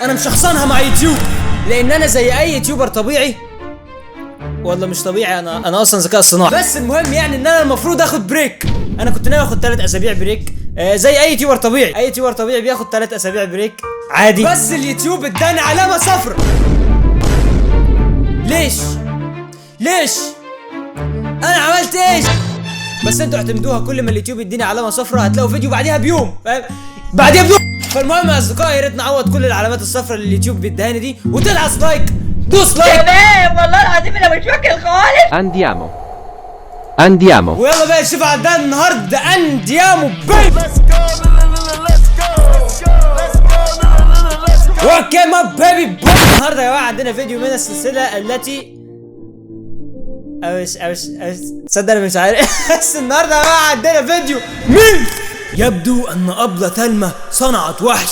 انا مش شخصنها مع يوتيوب، لان انا زي اي YouTuber طبيعي، والله مش طبيعي، انا اصلا ذكاء اصطناعي. بس المهم يعني ان انا المفروض اخد break. انا كنت ناوي اخد 3 اسابيع break، زي اي YouTuber طبيعي. اي YouTuber طبيعي بياخد 3 اسابيع break عادي، بس اليوتيوب اداني علامة صفراء. ليش؟ ليش؟ انا عملت ايش؟ بس انتوا اعتمدوها، كل ما اليوتيوب يديني علامة صفراء هتلاقوا فيديو بعديها بيوم، فاهم؟ بعديها بيوم. فالمهم يا اصدقائي، يا ريت نعوض كل العلامات الصفراء اللي اليوتيوب بيديهاني دي، وتلعس like، دوس like. تمام والله العظيم انا مش فاكر خالص. Andiamo. Andiamo. ويلا بقى نشوف عندنا النهارده andiamo baby. okay my baby. النهارده يا جماعة عندنا فيديو من السلسلة التي أوش تصدق انا مش عارف. بس النهارده يا جماعة عندنا فيديو مين يبدو ان ابلة ثلمى صنعت وحش.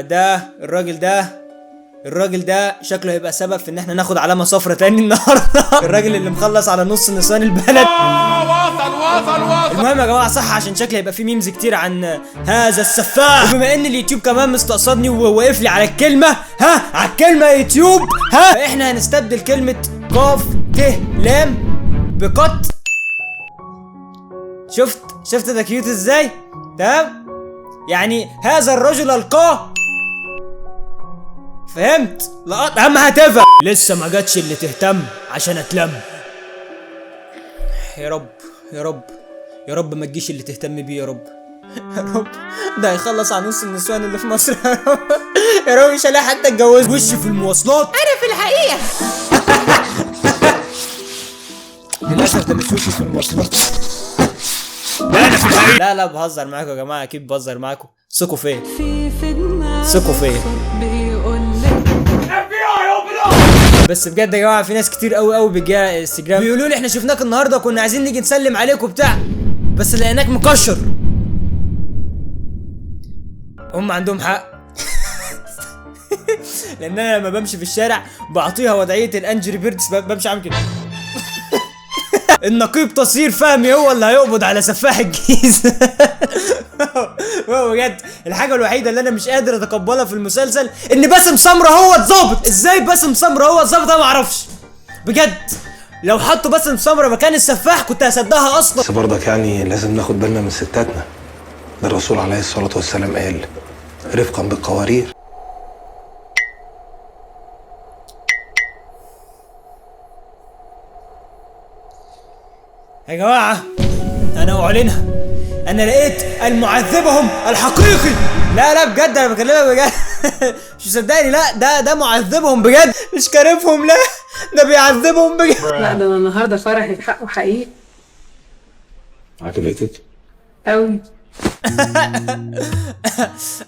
ده الراجل ده شكله هيبقى سبب في ان احنا ناخد علامة صفرة تاني النهارده. الراجل اللي مخلص على نص نسوان البلد. وصل. المهم يا جماعة صح، عشان شكله هيبقى فيه memes كتير عن هذا السفاح. وبما ان اليوتيوب كمان مستقصدني وواقف لي على الكلمة، ها على الكلمة يا يوتيوب، ها احنا هنستبدل كلمة قاف ت لام بقط. شفت ده cute ازاي؟ تمام؟ يعني هذا الرجل القاه، فهمت؟ لقط اهم هتفهم. لسه ما جاتش اللي تهتم عشان اتلم. يا رب يا رب يا رب ما تجيش اللي تهتم بيه، يا رب يا رب. ده هيخلص على نص النسوان اللي في مصر. يا رب يا رب مش هلاقي حد اتجوز. وش في المواصلات. انا في الحقيقة للاسف ده مش وشي في المواصلات. لا انا في الحقيقة. لا لا بهزر معاكم يا جماعة، اكيد بهزر معاكم. ثقوا فيا، ثقوا فيا. بس بجد يا جماعة في ناس كتير قوي قوي بيجي على انستجرام بيقولوا لي احنا شفناك النهارده كنا عايزين نيجي نسلم عليك وبتاع، بس لقيناك مكشر. هم عندهم حق. لان انا لما بمشي في الشارع بعطيها وضعية ال angry birds، بمشي عامل كده. النقيب تصير فهمي هو اللي هيقبض على سفاح الجيزة. هو بجد الحاجة الوحيدة اللي انا مش قادر اتقبلها في المسلسل ان باسم سمرة هو الظابط. ازاي باسم سمرة هو الظابط؟ انا ما اعرفش بجد. لو حطوا باسم سمرة مكان السفاح كنت هصدقها اصلا. بس برضك يعني لازم ناخد بالنا من ستاتنا. ده الرسول عليه الصلاة والسلام قال رفقا بالقوارير. يا جماعة أنا أعلنها، أنا لقيت المعذبهم الحقيقي. لا لا بجد أنا بكلمك بجد. مش مصدقني؟ لا ده معذبهم بجد، مش كارفهم، لا ده بيعذبهم بجد. لا ده أنا النهارده فرحي بحقه حقيقي. عجبتك؟ أوي.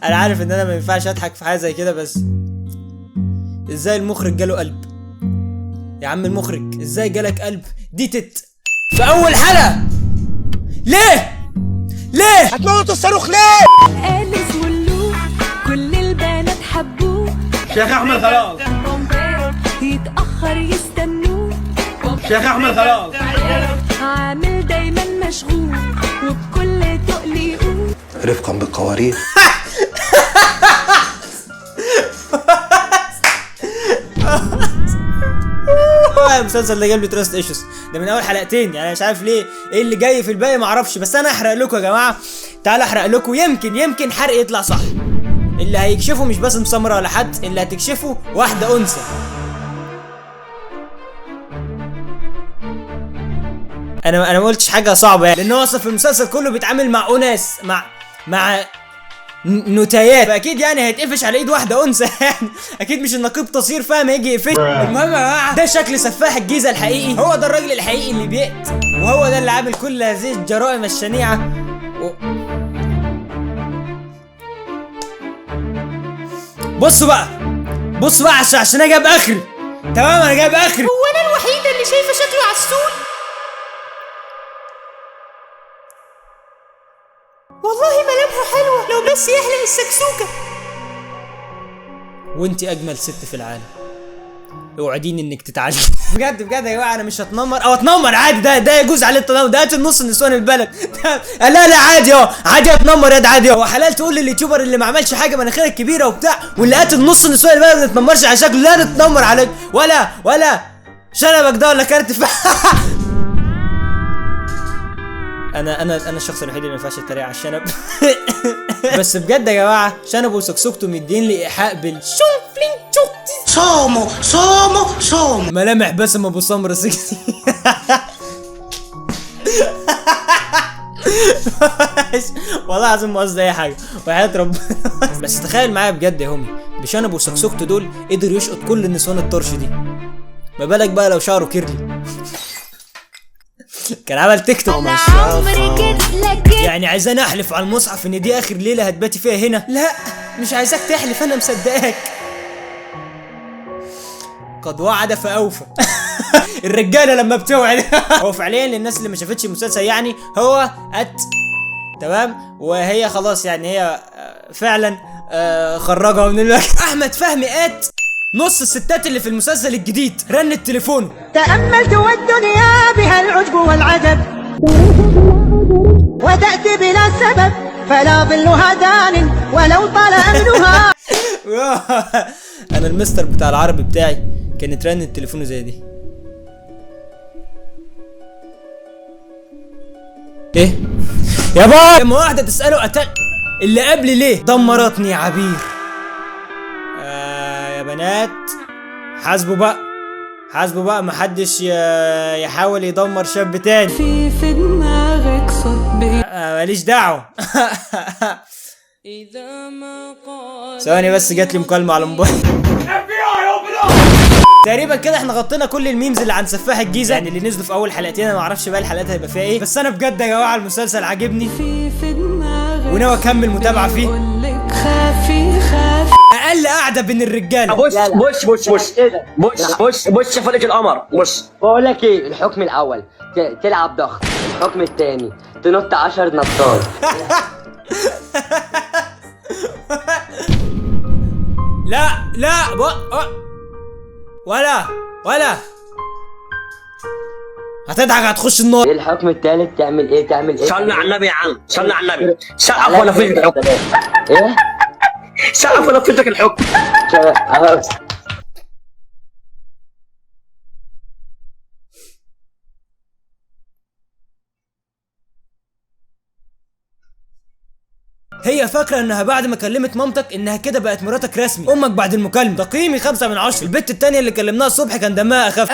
أنا عارف إن أنا ما ينفعش أضحك في حاجة زي كده، بس إزاي المخرج جاله قلب؟ يا عم المخرج إزاي جالك قلب؟ دي تت في أول حلقة. ليه؟ ليه؟ هتموتوا الصاروخ ليه؟ قال اسمه اللو كل البنات حبوه. شيخ أحمد خلاص. يتأخر يستنوه. شيخ أحمد خلاص. عامل دايما مشغول وبكل تقل يقول رفقا بالقوارير. المسلسل ده جاب لي trust issues ده من اول حلقتين، يعني مش عارف ليه، ايه اللي جاي في الباقي ما اعرفش. بس انا احرق لكم يا جماعة، تعالى احرق لكم، يمكن حرق يطلع صح. اللي هيكشفه مش باسم سمرة ولا حد، اللي هتكشفه واحدة انثى. انا ما قلتش حاجة صعبة يعني، لان هو اصلا في المسلسل كله بيتعامل مع اناس، مع نتايات، فاكيد يعني هيتقفش على ايد واحدة انثى. يعني اكيد مش النقيب تصير فاهم هيجي يقفش. المهم يا جماعة ده شكل سفاح الجيزة الحقيقي، هو ده الراجل الحقيقي اللي بيقتل، وهو ده اللي عامل كل هذه الجرائم الشنيعة. بصوا بقى، بصوا بقى عشان انا جايب اخري. تمام انا جايب اخري. هو انا الوحيدة اللي شايفه شكله عسول؟ والله ملامحه حلوة لو بس يحلق السكسوكه. وانت اجمل ست في العالم. اوعديني انك تتعلم. بجد بجد يا جماعة انا مش هتنمر او اتنمر عادي، ده يجوز عليه التنمر، ده قتل نص نسوان البلد. لا لا عادي اهو، عادي اتنمر يا عادي. هو حلال تقول لل YouTuber اللي ما عملش حاجة مناخيرك كبيرة وبتاع، واللي قتل نص نسوان البلد ما نتنمرش على شكله؟ لا نتنمر عليك ولا شنبك ده ولا كارت. انا الشخص الوحيد اللي ما ينفعش اتريق على الشنب. بس بجد يا جماعة شنبه وسكسوكته مدين لي ايحاء بال صومو صومو صومو، ملامح باسم ابو سمرة سكسي. والله العظيم ما قصدي اي حاجة وحياة ربنا. بس تخيل معايا بجد يا homie، بشنبه وسكسوكته دول قدر يشقط كل النسوان الطرش دي، ما بالك بقى لو شعره curly كان عمل تيك توك. يعني عايزاني احلف على المصحف ان دي اخر ليلة هتباتي فيها هنا؟ لا مش عايزاك تحلف، انا مصدقاك. قد وعد فاوفى. الرجالة لما بتوعد. هو فعليا للناس اللي ما شافتش المسلسل يعني هو تمام، وهي خلاص يعني هي فعلا خرجها من الوقت. احمد فهمي نص الستات اللي في المسلسل الجديد رنت تليفونه. تأملت والدنيا بها العجب والعجب، وتأتي بلا سبب، فلا ظلها دان ولو طال أمنها. أنا المستر بتاع العربي بتاعي كانت رنت تليفونه زي دي. إيه؟ يا بابا لما واحدة تسأله قتل اللي قبل ليه؟ دمرتني يا عبير. يا بنات حاسبوا بقى، حاسبوا بقى، محدش يحاول يدمر شاب تاني. في دماغك صوت ماليش دعوة. ثواني بس جات لي مكالمة على الموبايل. تقريبا كده احنا غطينا كل ال memes اللي عن سفاح الجيزة، يعني اللي نزلوا في اول حلقتين. انا ما اعرفش بقى الحلقات هيبقى فيها ايه، بس انا بجد يا جماعة المسلسل عاجبني وناوي اكمل متابعة فيه. اقل قعدة بين الرجالة. بص بص بص بص بص بص بص فلك القمر. بص بقول لك ايه، الحكم الاول تلعب ضغط، الحكم الثاني تنط 10 نطات. لا لا ولا هتضحك هتخش النار. ايه الحكم الثالث؟ تعمل ايه؟ تعمل ايه؟ صلي على النبي يا عم، صلي على النبي. سقف ولا فيك الحكم؟ ايه؟ سقف ولا فيك الحكم؟ هي فاكرة انها بعد ما كلمت مامتك انها كده بقت مراتك رسمي. امك بعد المكالمة تقييمي 5 من 10. البت التانية اللي كلمناها الصبح كان دمها اخف.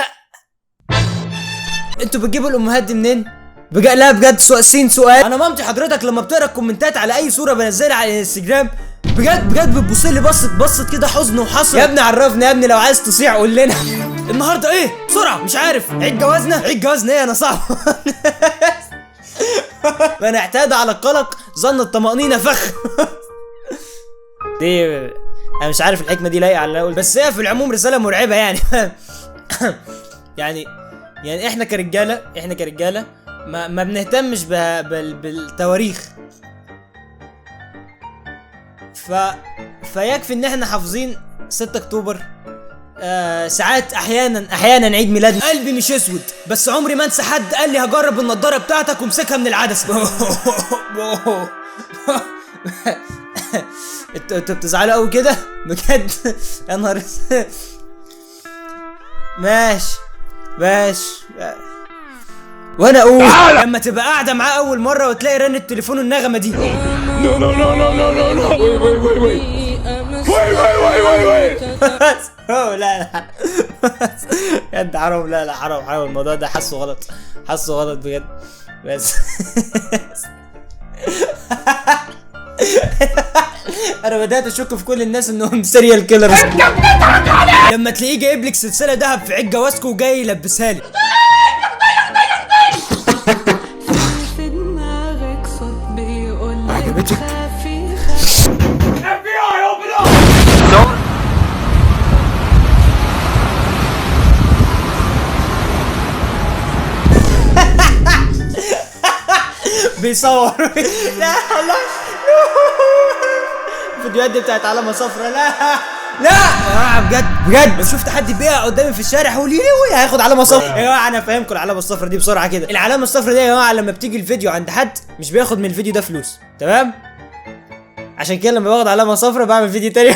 انتوا بتجيبوا الامهات دي منين؟ بجد لا بجد سؤال. انا مامتي حضرتك لما بتقرا الكومنتات على اي صورة بنزلها على الانستجرام بجد بجد بتبص لي بصت كده حزن وحسرة. يا ابني عرفنا يا ابني، لو عايز تصيع قول لنا. النهارده ايه؟ بسرعة مش عارف. عيد جوازنا؟ عيد جوازنا ايه؟ انا صعب. من اعتاد على القلق ظن الطمأنينة فخ. دي انا مش عارف الحكمة دي لايقة على اللي اقول، بس هي في العموم رسالة مرعبة يعني. يعني احنا كرجالة، احنا كرجالة ما بنهتمش بالتواريخ، فيكفي ان احنا حافظين 6 اكتوبر. ساعات احيانا عيد ميلادنا. قلبي مش اسود بس عمري ما انسى حد قال لي هجرب النضارة بتاعتك وامسكها من العدسة. انتوا بتزعلوا قوي كده بجد؟ يا نهار. ماشي ماشي. وانا اقول لما تبقى قاعدة معاه اول مرة وتلاقي رن التليفون النغمة دي. no no no no no no no wait wait wait wait wait wait wait wait. لا لا يا حرام، لا لا حرام حرام، الموضوع ده حاسه غلط، حاسه غلط بجد. بس انا بدات اشك في كل الناس انهم serial killers. انت بتضحك عليه لما تلاقيه جايب لك سلسلة ذهب في عيد جوازكم وجاي يلبسها لك. عجبتك؟ بيصور. لا لا الفيديوهات دي بتاعت علامة صفرا. لا. لا يا جماعة بجد بجد، بس شفت حد بيقع قدامي في الشارع هقول ليه هياخد علامة صفرا. يا جماعة انا فاهمكم العلامة الصفرا دي بسرعة كده. العلامة الصفرا دي يا جماعة لما بتيجي الفيديو عند حد مش بياخد من الفيديو ده فلوس، تمام؟ عشان كده لما باخد علامة صفرا بعمل فيديو تاني.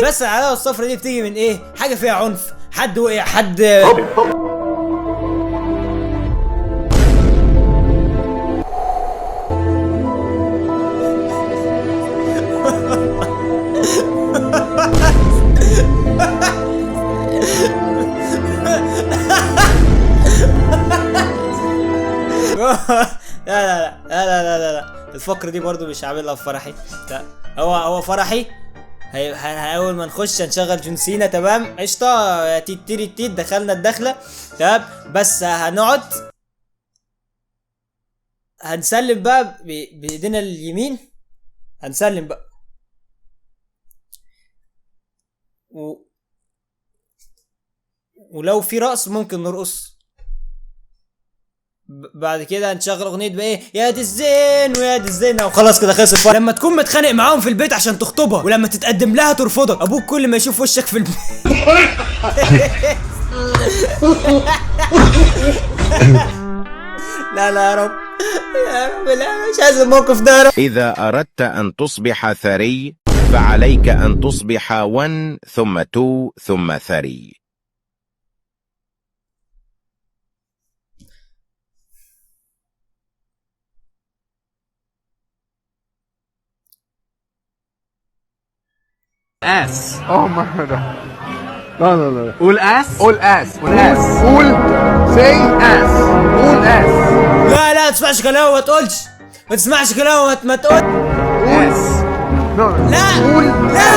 بس العلامة الصفرا دي بتيجي من ايه؟ حاجة فيها عنف، حد وقع، حد لا لا لا لا لا لا لا، الفقرة دي برضو مش هعملها في فرحي. لا هو فرحي اول ما نخش هنشغل جون سينا، تمام؟ قشطة، تيت تيري تيت، دخلنا الدخلة، تمام؟ بس هنقعد هنسلم بقى بايدينا اليمين، هنسلم بقى ولو في رقص ممكن نرقص. بعد كده هنشغل اغنية بقى ايه، يا دي الزين ويا دي الزين، وخلاص كده خلص الفرح. لما تكون متخانق معاهم في البيت عشان تخطبها، ولما تتقدم لها ترفضك، ابوك كل ما يشوف وشك في البيت. لا لا يا رب يا رب، لا مش عايز الموقف ده يا رب. اذا اردت ان تصبح ثري فعليك ان تصبح 1 ثم 2 ثم 3. اس ما لا لا لا، قول اس، قول اس، قول اس، قول say اس، قول اس. لا لا ما تسمعش كلامه، ما تقولش، ما تسمعش كلامه، ما تقول اس، لا قول لا،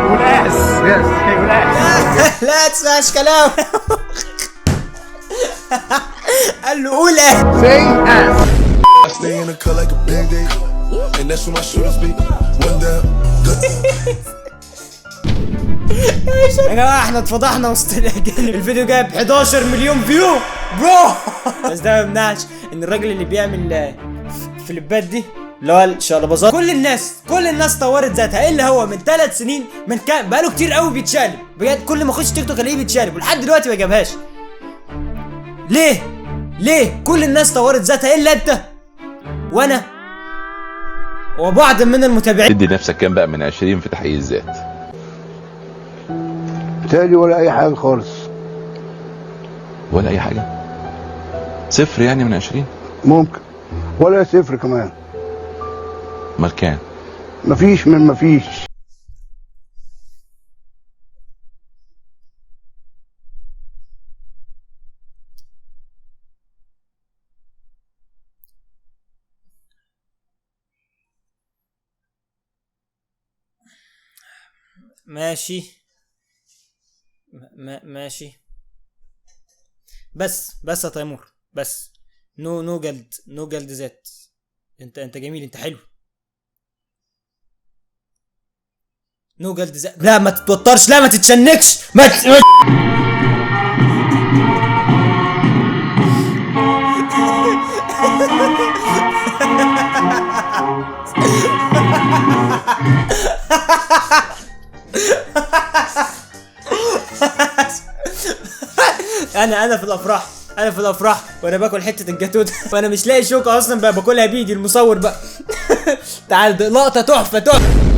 قول اس، yes قول اس، لا تسمعش كلامه. قال له قول اس، say اس. I stay in the cut like a band-aid, and that's where my shooters be. One down. يا جماعة احنا اتفضحنا وسط الاجانب. الفيديو جايب 11 مليون view bro. بس ده ما يمنعش ان الراجل اللي بيعمل فليبات دي اللي هو الشقلباظات، كل الناس طورت ذاتها، الا هو من 3 سنين، من كام بقاله كتير قوي بيتشقلب بجد. كل ما اخش تيك توك الاقيه بيتشقلب، ولحد دلوقتي ما جابهاش. ليه؟ ليه؟ كل الناس طورت ذاتها الا انت وانا وبعض من المتابعين. تدي نفسك كام بقى من 20 في تحقيق الذات؟ بتهيألي ولا أي حاجة خالص. ولا أي حاجة؟ صفر يعني من 20؟ ممكن، ولا صفر كمان. أمال كام؟ مفيش من مفيش. ماشي ماشي، بس يا تيمور، بس no جلد، no جلد ذات. انت جميل، انت حلو. no جلد ذات. لا ما تتوترش، لا ما تتشنكش، ما انا في الافراح، انا في الافراح وانا باكل حتة الجاتوت وانا مش لاقي شوكه اصلا بقى، باكلها بايدي المصور بقى. تعال ده لقطة تحفة تحفة.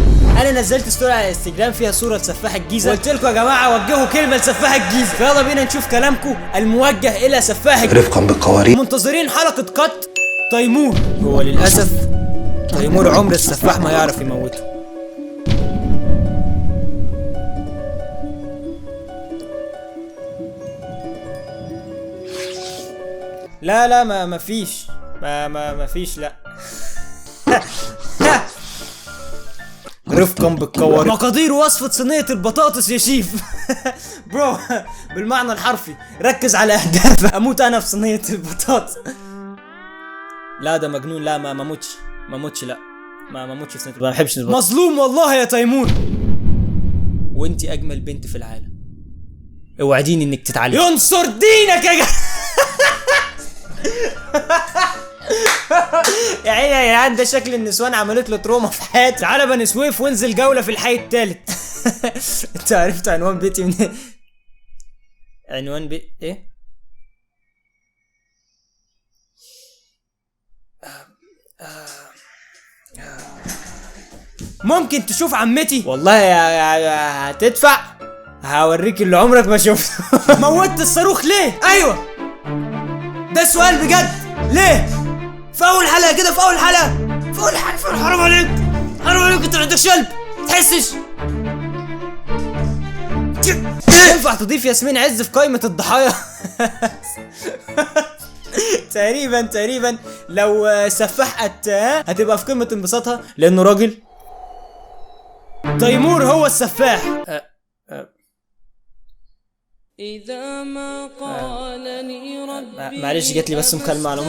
انا نزلت story على انستجرام فيها صوره لسفاح الجيزة، قلت لكم يا جماعة وجهوا كلمة لسفاح الجيزة، فيلا بينا نشوف كلامكم الموجه الى سفاح الجيزة. رفقا بالقوارير. منتظرين حلقة قتل تيمور. هو للاسف تيمور عمر السفاح ما يعرف يموته. لا لا ما فيش، ما فيش، لا. رفقا بالقوارير. مقادير وصفة صينية البطاطس يا شيف. bro بالمعنى الحرفي ركز على اهدافك. اموت انا في صينية البطاطس. لا ده مجنون، لا ما موتش، ما موتش، لا ما موتش في صينية البطاطس، ما بحبش البطاطس. مظلوم والله يا تيمور، وانت اجمل بنت في العالم، اوعديني انك تتعلم. ينصر دينك يا جدع. يا عيني يا جدعان، ده شكل النسوان عملت له trauma في حياته. تعالى بني سويف وانزل جولة في الحي التالت. انت عرفت عنوان بيتي من عنوان بيت ايه؟ ممكن تشوف عمتي؟ والله يا هتدفع هوريك اللي عمرك ما شفته. موتت الصاروخ ليه؟ ايوه ده السؤال بجد، ليه؟ في اول حلقة كده، في اول حلقة، في اول حلقة، في أول، حرام عليك، حرام عليك، انت ما عندكش قلب، تحسش. ينفع تضيف ياسمين عز في قائمة الضحايا؟ تقريبا تقريبا لو سفاح هتبقى في قمة انبساطها لأنه راجل. تيمور هو السفاح. إذا ما قال لي ربي معلش جات لي بس مكالمة على